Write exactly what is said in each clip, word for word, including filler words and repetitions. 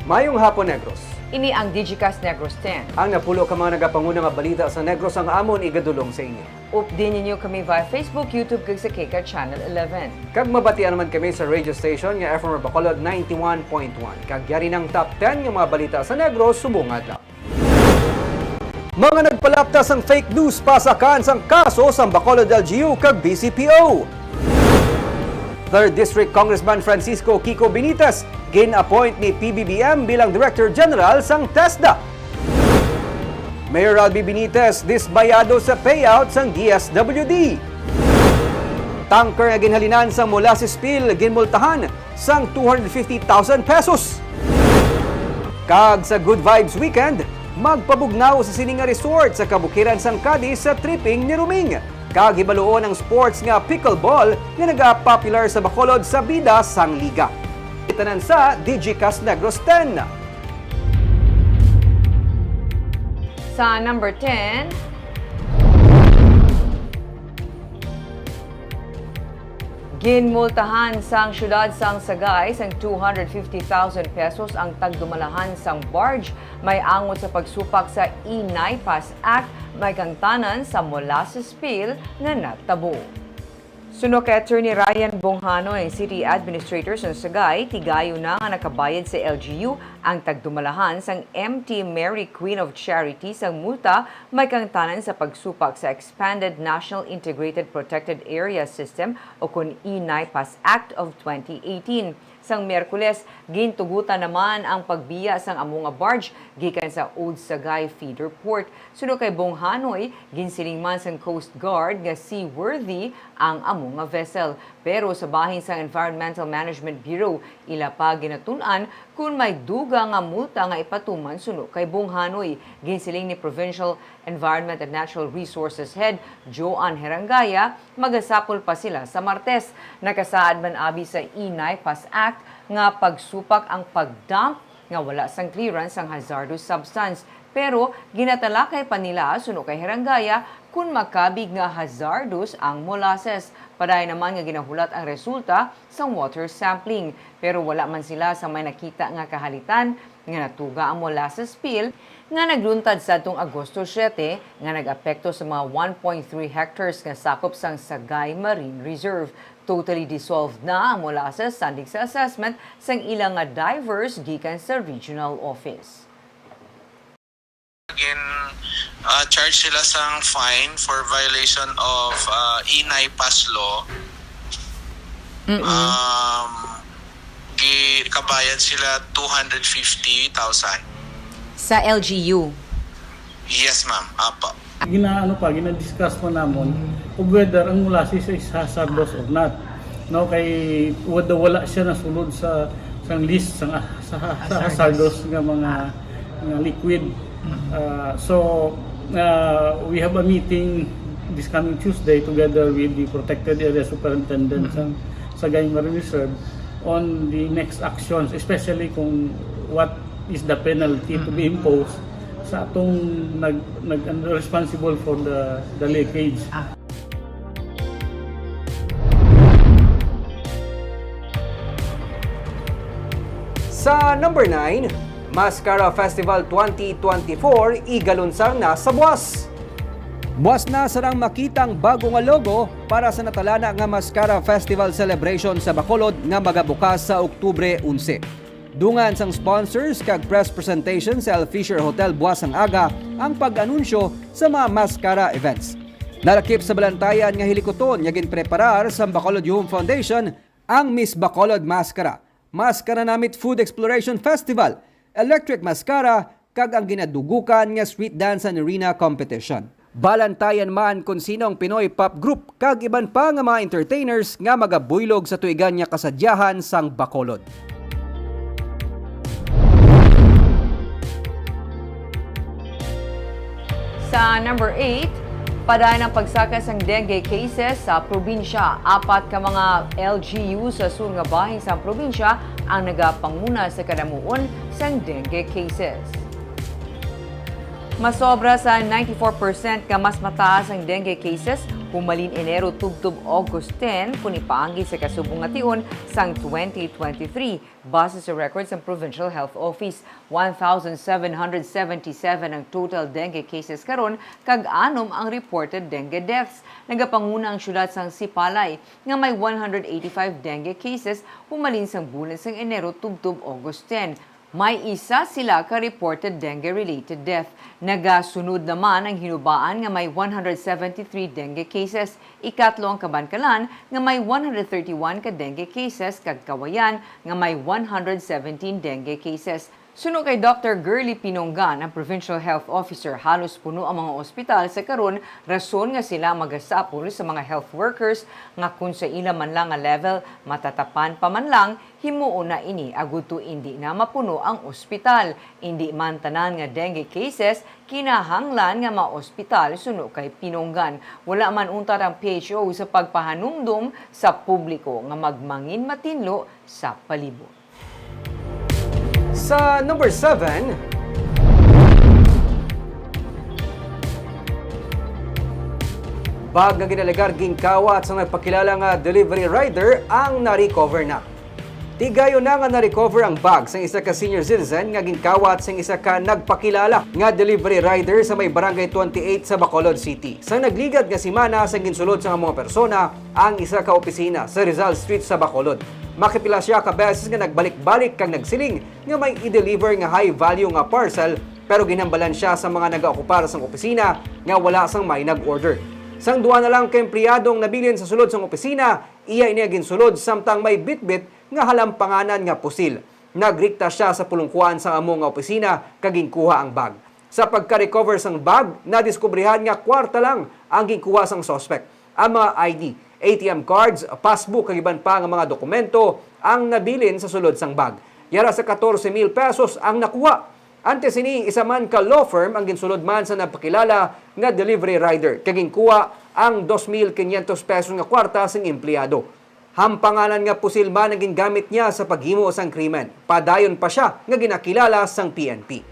Mayong hapon, Negros. Ini ang Digicast Negros ten. Ang napulo ka mga nagapanguna nga balita sa Negros ang amon igadulong sa inyo. Updi ninyo kami via Facebook, YouTube, kag sa Kika Channel eleven. Kag mabatian naman kami sa radio station nga F M R Bacolod ninety-one point one. Kag yari nang top ten nga mga balita sa Negros subong adlaw. Mga nagpalapta sang fake news, pasakan sang kaso sang Bacolod L G U kag B C P O. Third District Congressman Francisco Kiko Benitez gin-appoint ni P B B M bilang Director General sang TESDA. Mayor Ralby Benitez dismayado sa payout sang D S W D. Tanker nga ginhalinan sang molasses spill ginmultahan sang two hundred fifty thousand pesos. Kag sa Good Vibes Weekend, magpabugnaw sa sini nga resort sa kabukiran sang Cadiz sa tripping ni Ruming. Kag hibaluon ang sports nga pickleball nga nagapopular sa Bacolod sa bida sang liga. Tanan sa Digicast Negros ten. Sa number ten, ginmultahan sang siyudad sang Sagay sang two hundred fifty thousand pesos ang tagdumalahan sang barge may angot sa pagsupak sa E-NIPAS Act may kangtanan sa molasses spill nga natabo. Suno kay Attorney Ryan Bonghanoy, City Administrator sa Sagay, tigayon na nga nakabayad sa L G U ang tagdumalahan sang M T Mary Queen of Charity sang multa may kangtanan sa pagsupak sa Expanded National Integrated Protected Area System o kon E-NIPAS Act of twenty eighteen. Sang Miyerkules, gintugutan naman ang pagbiya sang amo nga barge gikan sa Old Sagay Feeder Port. Suno kay Bonghanoy, ginsiling man sang Coast Guard nga seaworthy ang amo nga vessel. Pero sa bahin sang Environmental Management Bureau, ila pa ginatun-an kon may dugang nga multa nga ipatuman suno kay Bonghanoy. Ginsiling ni Provincial Environment and Natural Resources Head Joan Herangaya, magasapol pa sila sa Martes. Nakasaad man abi sa E-NIPAS Act nga pagsupak ang pag-dump nga wala sang clearance sang hazardous substance, pero ginatalakay pa nila suno kay Herangaya kon makabig nga hazardous ang molasses. Padayon naman nga ginahulat ang resulta sang water sampling, pero wala man sila sa may nakita nga kahalitan nga natuga ang molasses spill nga nagluntad sadtong Agosto siete nga nag-apekto sa mga one point three hectares nga sakop sang Sagay Marine Reserve. Totally dissolved na ang molasses sandig sa assessment sang ila nga divers gikan sa regional office. Gin, ah, charge sila sang fine for violation of, ah, E-NIPAS law. Mm-mm. Um, gi-, kabayad sila two hundred fifty thousand. Sa L G U. Yes, ma'am. Apo. Gina-, ano pa, gina-discuss pa namon kung whether ang molasses is hazardous or not. No, kay wala, wala siya nasulod sa sang list sa, sa, sa hazardous nga mga, nga liquid. Uh, so, uh, we have a meeting this coming Tuesday together with the Protected Area Superintendent sa Sagay Marine Reserve on the next actions, especially kung what is the penalty to be imposed sa atong nag, nag ano, responsible for the, the leakage. Sa number nine, Mascara Festival twenty twenty-four igalunsar na sa Buas. Buas na sarang makita ang bago nga logo para sa natalana nga Mascara Festival Celebration sa Bacolod nga magabukas sa Oktubre onse. Dungan sang sponsors kag press presentation sa El Fisher Hotel buas sang aga ang pag-anunsyo sa mga mascara events. Nalakip sa balantayan nga hilikuton nga ginpreparar sang Bacolod Youth Foundation ang Miss Bacolod Mascara, Mascara Namit Food Exploration Festival, Electric Mascara, kag ang ginadugukan nga Street Dance and Arena Competition. Balantayan man kon sino ang Pinoy pop group kag iban pa nga mga entertainers nga magabuylog sa tuigan nga kasadyahan sang Bacolod. Sa number eight, padayon ang pagsaka sang dengue cases sa probinsya. Apat ka mga L G U sa sur nga bahin sang probinsya ang nagapanguna sa kadamuon sang dengue cases. Masobra sa ninety-four percent nga mas mataas ang dengue cases humalin Enero tubtob August ten, kung ipaagi sa kasubong nga tion sang twenty twenty-three. Base sa record sang Provincial Health Office, one thousand seven hundred seventy-seven ang total dengue cases karon, kag anom ang reported dengue deaths. Nagapanguna ang siyudad sang Sipalay, nga may one hundred eighty-five dengue cases humalin sang bulan sang Enero tubtob August ten. May isa sila ka reported dengue-related death. Nagasunod naman ang Hinubaan nga may one hundred seventy-three dengue cases. Ikatlo ang Kabankalan nga may one hundred thirty-one ka dengue cases, kag Cauayan nga may one hundred seventeen dengue cases. Suno kay Doctor Girly Pinonggan, ang Provincial Health Officer, halos puno ang mga ospital sa karon, rason nga sila magasapol sa mga health workers nga kun sa ila man lang nga level matatapan pa man lang, himuon na ini agud to indi na mapuno ang ospital. Indi man tanan nga dengue cases kinahanglan nga maospital, suno kay Pinonggan. Wala man untat ang P H O sa pagpahanumdom sa publiko nga magmangin matinlo sa palibot. Sa number seven, bag nga ginalegar ginkawat sa nagpakilala nga delivery rider ang na-recover na. Tigayon na nga na-recover ang bag sang isa ka senior citizen nga ginkawat sang isa ka nagpakilala nga delivery rider sa may Barangay twenty-eight sa Bacolod City. Sa nagligad nga semana, sa ginsulod sang amo nga persona ang isa ka opisina sa Rizal Street sa Bacolod. Makapila sia ka beses nga nagbalik-balik kag nagsiling nga may i-deliver nga high value nga parcel, pero ginhambalan sia sa mga nagaokupar sang opisina nga wala sang may nag-order. Sang duha na lang ka empleyado ang nabilin sa sulod sang opisina, iya ini nga ginsulod samtang may bitbit nga halampanganan nga pusil. Nagrikta sia sa pulungkuan sang amo nga opisina kag ginkuha ang bag. Sa pagka-recover sang bag, nadiskubrihan nga kwarta lang ang ginkuha sang suspect. Ang mga I D, A T M cards, passbook kag iban pa nga mga dokumento ang nabilin sa sulod sang bag. Yara sa katorse mil pesos ang nakuha. Antes sini, isa man ka law firm ang ginsulod man sa nagpakilala nga delivery rider kag ginkuha ang dos mil quinientos pesos nga kwarta sang empleyado. Hampanganan nga pusil man ang gingamit niya sa paghimo sang krimen. Padayon pa sia nga ginakilala sang P N P.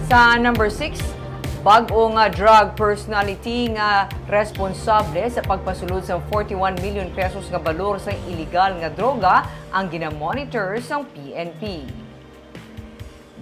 Sa number six, bag-o nga drug personality nga responsable sa pagpasulod sang forty-one million pesos nga balor sang iligal nga droga ang ginamonitor sang P N P.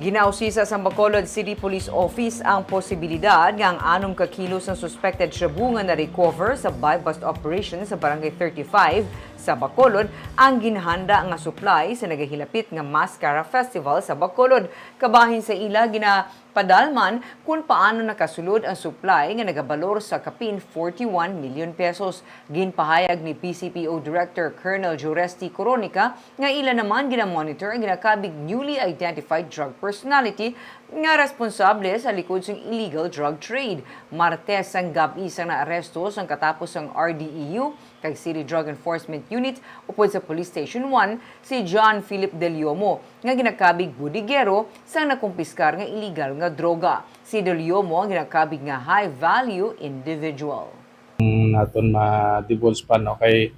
Ginausisa sang Bacolod City Police Office ang posibilidad nga ang anom ka kilo sang suspected shabu nga na-recover sa buy-bust operation sa Barangay thirty-five sa Bacolod ang ginhanda nga supply sa nagahilapit nga Mascara Festival sa Bacolod. Kabahin sa ila, ginapadalman kon paano nakasulod ang supply nga nagabalor sa kapin forty-one million pesos. Ginpahayag ni P C P O Director Colonel Juresti Coronica nga ila naman ginamonitor ang ginakabig newly identified drug personality nga responsable sa likod sang illegal drug trade. Martes sang gab-i sang naaresto sang katapos sang R D E U kag City Drug Enforcement Unit upod sa Police Station one si John Philip Deliomo nga ginakabig bodigero sang nakumpiskar nga illegal nga droga. Si Deliomo ang ginakabig nga high-value individual. Ang aton ma-divulge pa, no, kay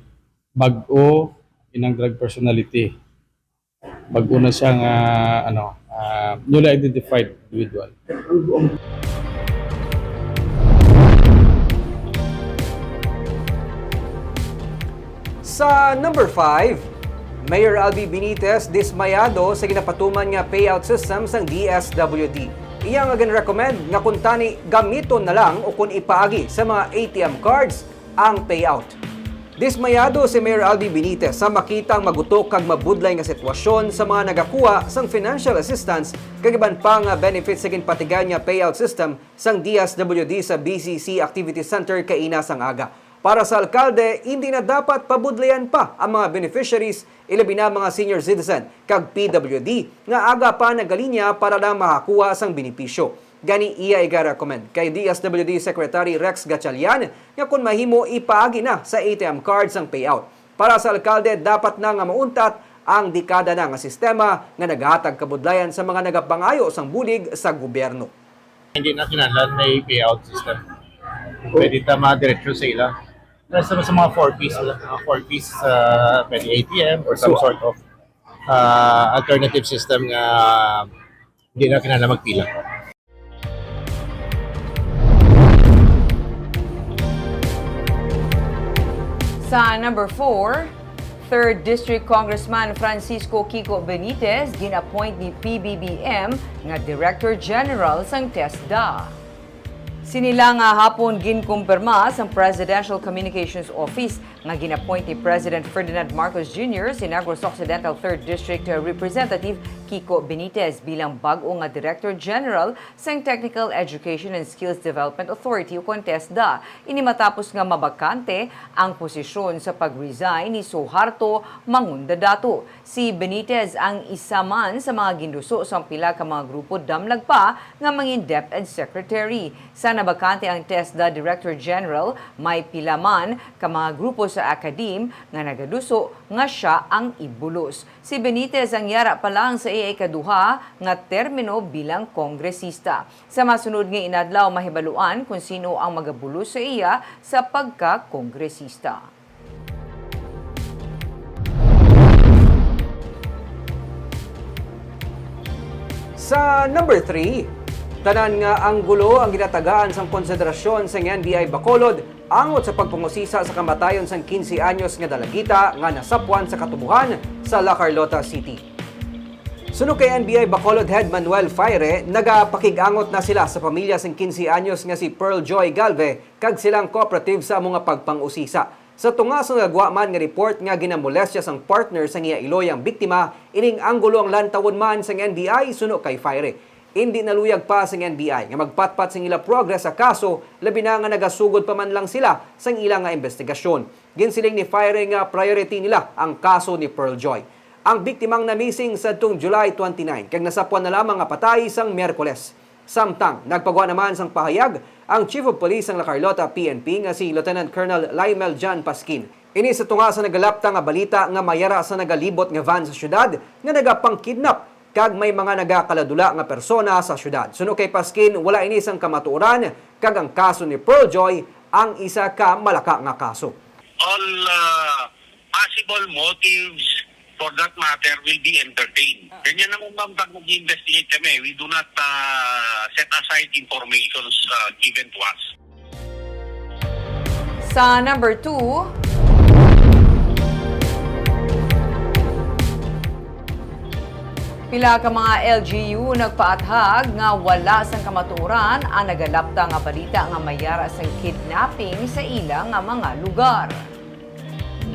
bag-o inang drug personality. Bag-o na siya nga, ano, ah, newly identified individual. Sa number five, Mayor Albi Benitez dismayado sa ginapatuman nga payout system sang D S W D. Iya nga ginrecommend nga kuntani gamiton na lang o kun ipaagi sa mga A T M cards ang payout. Dismayado si Mayor Albi Benitez sa makita ang magutok kag mabudlay nga sitwasyon sa mga nagakuha sang financial assistance kag iban pa nga benefits sa ginpatigayon nga payout system sang D S W D sa B C C Activity Center kaina sang aga. Para sa alkalde, indi na dapat pabudlayan pa ang mga beneficiaries, ilabi na mga senior citizen kag P W D nga aga pa nagalinya para lang makakuha sang benepisyo. Gani, iya iga-recommend kay D S W D Secretary Rex Gatchalian nga kon mahimo, ipaagi na sa A T M cards ang payout. Para sa alkalde, dapat na nga mauntat ang dekada na nga sistema nga naghatag kabudlayan sa mga nagapangayo sang bulig sa gobyerno. Hindi na kinahanglan may payout system. Pwede ta madiretso sa ila. Basta sa mga four Ps, mga four Ps, uh, pwede A T M or some So, sort of ah, alternative system nga di na kinahanglan magpila. Sa number four, Third District Congressman Francisco Kiko Benitez gin-appoint ni P B B M nga Director General sang TESDA. Sini lang nga hapon ginkumpirma sang Presidential Communications Office nga gin-appoint ni President Ferdinand Marcos Junior si Negros Occidental Third District Representative Kiko Benitez bilang bag-o nga Director General sang Technical Education and Skills Development Authority o kon TESDA. Ini matapos nga mabakante ang posisyon sa pag-resign ni Suharto Mangundadato. Si Benitez ang isa man sa mga ginduso sang pila ka mga grupo damlag pa nga mangin DepEd Secretary. Sa nabakante ang TESDA Director General, may pila man ka mga grupo sa academe nga nagaduso nga sia ang ibulos. Si Benitez ang yara pa lang sa iya ikaduha nga termino bilang kongresista. Sa masunod nga inadlaw, mahibaluan kon sino ang magabulos sa iya sa pagka-kongresista. Sa number three, tanan nga anggulo ang ginatagaan sang konsiderasyon sang N B I Bacolod angot sa pagpangusisa sa kamatayon sang quince anyos nga dalagita nga nasapwan sa katubohan sa La Carlota City. Suno kay N B I Bacolod Head Manuel Faire, nagapakig-angot na sila sa pamilya sang quince anyos nga si Pearl Joy Galve kag sila ang cooperative sa amo nga pagpang-usisa. Sa tunga sa nagagwa man nga report nga ginamolestya sang partner sang iya iloy ang biktima, ining anggulo ang lantawon man sang N B I suno kay Fire. Indi naluyag pa sang N B I nga magpatpat sang ila progress sa kaso, labi na nga nagasugod pa man lang sila sang ila nga investigasyon. Ginsiling ni Fire nga priority nila ang kaso ni Pearl Joy. Ang biktimang na-missing sadtong July twenty-nine kag nasapwan na lamang nga patay sang Miyerkules. Samtang nagpagwa naman sang pahayag ang Chief of Police sang La Carlota P N P nga si Lieutenant Colonel Lionel John Pasquin. Ini sa tunga sa nagalapta nga balita nga may yara sa nagalibot nga van sa syudad nga nagapangkidnap kag may mga nagakaladula nga persona sa syudad. Suno kay Pasquin, wala ini sang kamatuoran kag ang kaso ni Pearl Joy ang isa ka malaka nga kaso. All uh, possible motives for that matter will be entertained. Ganyan naman, ma'am, pag nag-investigate kami, we do not uh, set aside informations uh, given to us. Sa number two, pila ka mga L G U nagpaathag nga wala sang kamatuoran ang nagalapta nga balita nga may yara sang kidnapping sa ila nga mga lugar.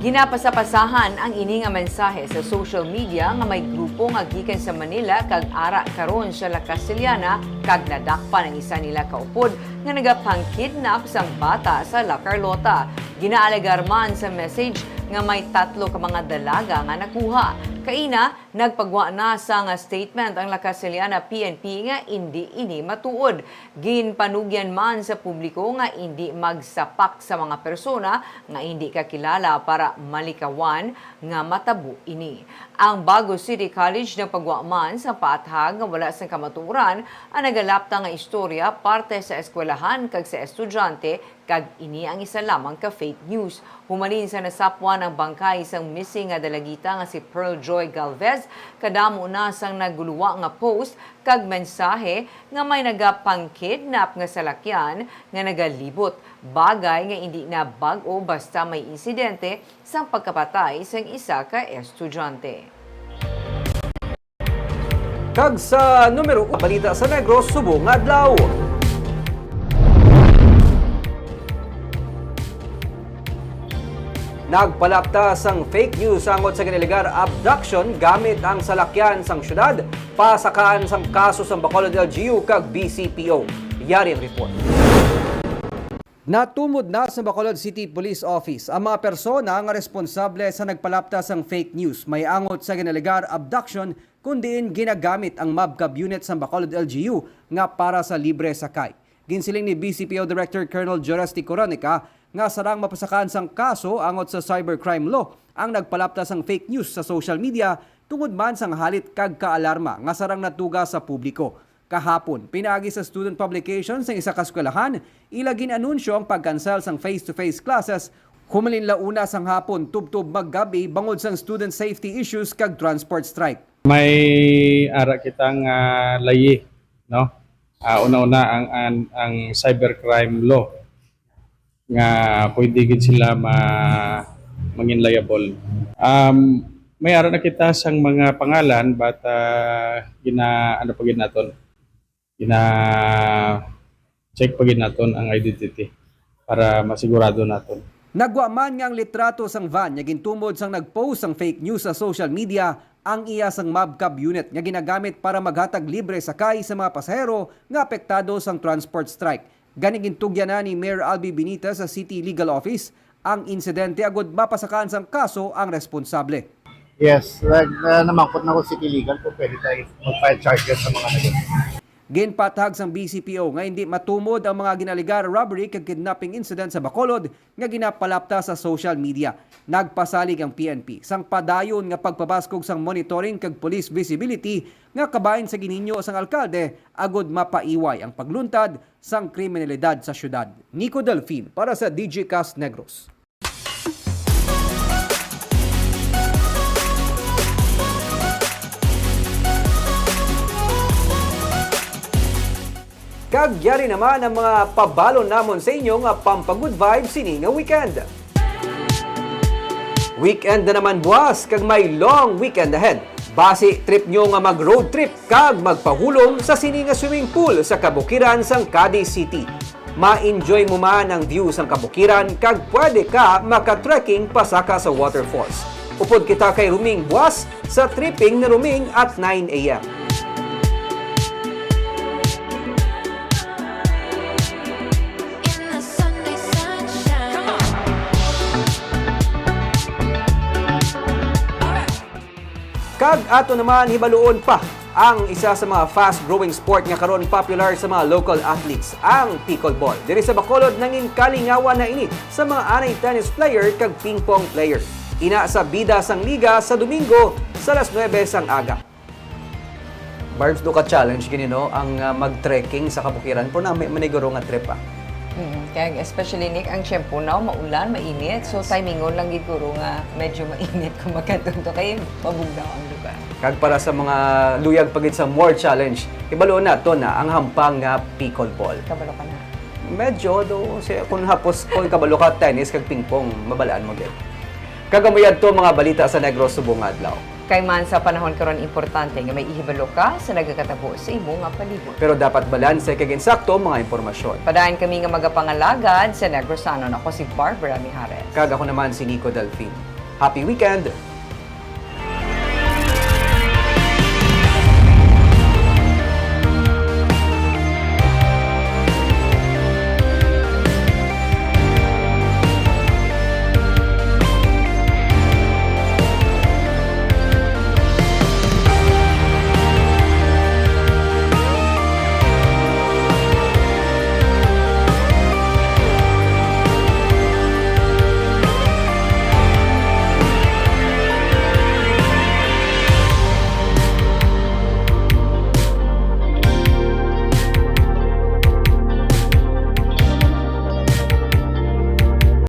Ginapasapasahan ang ini nga mensahe sa social media nga may grupo nga gikan sa Manila kag ara karon sa La Castellana kag nadakpan ang isa nila ka upod nga nagapangkidnap sang bata sa La Carlota. Ginaalegar man sa message nga may tatlo ka mga dalaga nga nakuha. Kaina, nagpagwa na sang statement ang La Castellana P N P nga indi ini matuod. Ginpanugyan man sa publiko nga indi magsapak sa mga persona nga indi kakilala para malikawan nga matabo ini. Ang Bago City College nagpagwa man sang paathag nga wala sang kamatuoran ang nagalapta nga istorya parte sa eskwelahan kag sa estudyante, kag ini ang isa lamang ka fake news. Humalin sa nasapwan ang bangkay sang missing nga dalagita nga si Pearl Joy Galvez, kadamo na sang naguluwa nga post kag mensahe nga may nagapangkidnap nga salakyan nga nagalibot, bagay nga indi na bag-o basta may insidente sang pagkapatay sang isa ka estudyante. Kag sa numero uno, balita sa Negros subong adlaw. Nagpalapta sang fake news angot sa ginalegar abduction gamit ang salakyan sang syudad, pasakaan sang kaso sang Bacolod L G U kag B C P O. Yari ang report. Natumod na sa Bacolod City Police Office ang mga persona nga responsable sa nagpalapta sang fake news may angot sa ginalegar abduction, kun diin ginagamit ang MABCAB unit sang Bacolod L G U nga para sa libre sakay. Ginsiling ni B C P O Director Colonel Joresti Coronica nga sarang mapasakaan sang kaso angot sa cybercrime law ang nagpalapta sang fake news sa social media tungod man sang halit kag kaalarma nga sarang natuga sa publiko. Kahapon, pinaagi sa student publication sang isa ka eskwelahan, ila gin-anunsyo ang pag-cancel sang face-to-face classes Humalin la una sang hapon tubtob maggab-i bangod sang student safety issues kag transport strike. May ara kita nga layi, no? Ah, una-una ang, ang, ang cybercrime law nga pwede gid sila ma-, mangin liable. Um, may ara na kita sang mga pangalan, but, ah, gina-, ano pa gid naton? Gina-check pa gid naton ang identity para masigurado naton. Nagwa man nga ang litrato sang van nga gintumod sang nag-post sang fake news sa social media ang iya sang MovCab unit nga ginagamit para maghatag libre sakay sa mga pasahero nga apektado sang transport strike. Gani, gintugyan na ni Mayor Albi Benitez sa City Legal Office ang insidente agud mapasakaan sang kaso ang responsable. Yes, nag-, ah, namangkot na ko City Legal kung pwede tayo mag-file charges sa mga nag- Ginpatag sang B C P O nga hindi matumod ang mga ginalegar robbery kag kidnapping incident sa Bacolod nga ginapalapta sa social media. Nagpasalig ang P N P sang padayon nga pagpabaskog sang monitoring kag police visibility nga kabahin sa ginhinyo sang alkalde agud mapaiway ang pagluntad sang kriminalidad sa syudad. Nico Delfin para sa D J Cast Negros. Kag yari naman ang mga pabalon namon sa inyo nga pampagood vibes sini nga weekend. Weekend na naman buwas, kag may long weekend ahead. Basi trip nyo nga mag-road trip kag magpahulom sa sini nga swimming pool sa kabukiran sang Cadiz City. Ma-enjoy mo man ang view sang kabukiran kag pwede ka maka-trekking pasaka sa waterfalls. Upod kita kay Ruming buwas sa Tripping ni Ruming at nine a m. Kag ato naman hibaluon pa ang isa sa mga fast-growing sport nga karon popular sa mga local athletes, ang pickleball. Diri sa Bacolod, nangin kalingawan na ini sa mga anay tennis player kag ping pong player. Ina sa bida sang liga sa Domingo sa alas nuebe sang aga. Barbs, do ka challenge gini, no, ang, ah, mag-trekking sa kabukiran, pero nami man ni guro nga trip, ah. Mm, kag especially, Nick, ang tiyempo now, maulan, mainit. So, yes, timingon lang gid guro nga medyo mainit kung magkadto kay mabugnaw ang lugar. Kag para sa mga luyag pa gid sa more challenge, ibaluon nato na ang hampang nga pickleball. Kabalo ka na? Medyo, do, si, kung hapos, kung kabalo ka, tennis kag pingpong, mabalaan mo gid. Kag amo yadto mga balita sa Negros subong nga adlaw. Kay man sa panahon karon, importante nga may ihibalo ka sa nagakatabo sa imo nga palibot. Pero dapat balanse kag insakto ang mga impormasyon. Padayon kami nga magapangalagad sa Negrosanon. Ako si Barbara Mijares. Kag ako naman si Nico Delfin. Happy weekend!